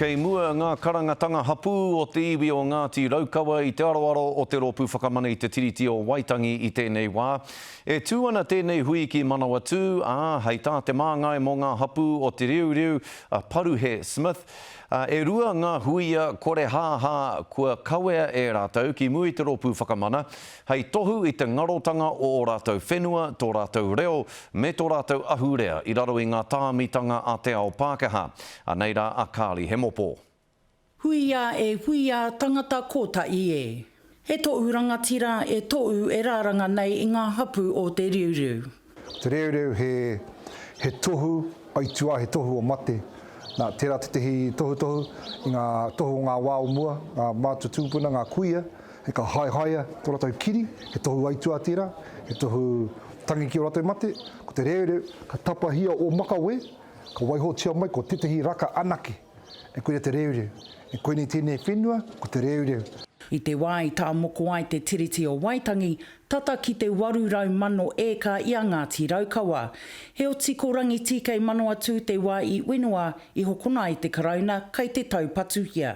Kei mua ngā karangatanga hapū o te iwi o Ngāti Raukawa i te aroaro o te Rōpū Whakamana i te Tiriti o Waitangi i tēnei wā. E tū ana tēnei hui ki Manawatū, ā, hei tā te māngai mō ngā hapū o Te Riuriu, a Paruhe Smith, e rua ngā huia korehāhā kua kawea e rātou ki mua i te Rōpū Whakamana hei tohu i te ngarotanga o ō rātou whenua, tō rātou reo, me tō rātou ahurea i raro i ngā tāmitanga a te ao Pākehā. Anei rā a Carly Hemopo. Huia e huia tangata kotahi e. He tohu rangatira e tohu e raranga nei i nga hapu o Te Riuriu. Ko te reureu he, he tohu aituā, he tohu o mate. Nā, tērā tētehi tohutohu i ngā tohu o ngā wā o mua, ngā mātua tūpuna, ngā kuia, he ka haehaea tō rātou kiri, he tohu aituā tērā, he tohu tangi ki ō rātou mate. Ko te reureu, ka tapahia ō makawe, ka waihotia mai ko tētehi raka anake. E koia te reureu. E koinei tēnei whenua, ko te reureu. I te wā i tāmoko ai te Tiriti o Waitangi, tata ki te 800,000 ēka i a Ngāti Raukawa. Heoti ko Rangitīkei Manawatū te wā i whenua i hokona ai te Karauna kai te taupatuhia.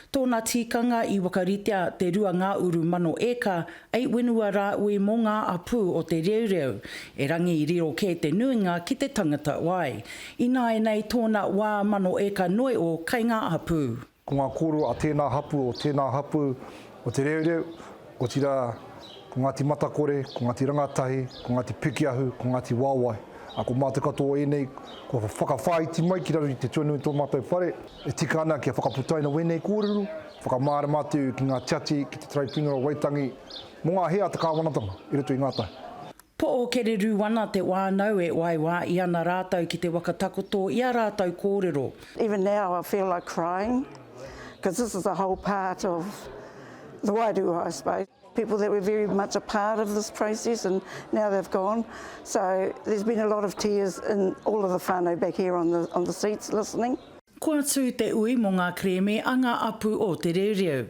Tōna tīkanga i whakaritea te rua ngāuru mano ēka ei whenua rāui mō ngā apū o te reureu, erangi i riro kē te nuinga ki te tangata wai. Ināianei tōna wā mano ēka noio kai ngā apū. Ko ngā kōrero a tēnā hapū, o tēnā hapū, o Te Reureu, otirā, ko Ngāti Matakore, ko Ngāti Rangatahi, ko Ngāti Pikiahu, ko Ngāti Waewae. Ā, ko mātou katoa ēnei, kua whakawhāiti mai ki raro i te tuanui o tō mātou whare. E tika ana kia whakaputaina wēnei kōrero, whakamārama atu ki ngā tiati, ki te Taraipiunara o Waitangi, mō ngā hē a te kāwanatanga i roto i ngā tau. Poo kereru ana te whanau e waewae ana ratou ki te waka takoto i a ratou korero. Even now I feel like crying because this is a whole part of the wairua I suppose. People that were very much a part of this process and now they've gone. So there's been a lot of tears in all of the whānau back here on the, on the seats listening. Kua tū te ui mō ngā kerēme a ngā apū o Te Reureu.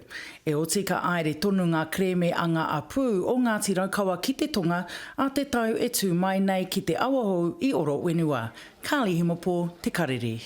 E oti ka aere tonu ngā kerēme a ngā apū o Ngāti Raukawa ki te tonga a te tau e tū mai nei ki Te Awahou i Orowenua. Carly Hemopo, Te Karere.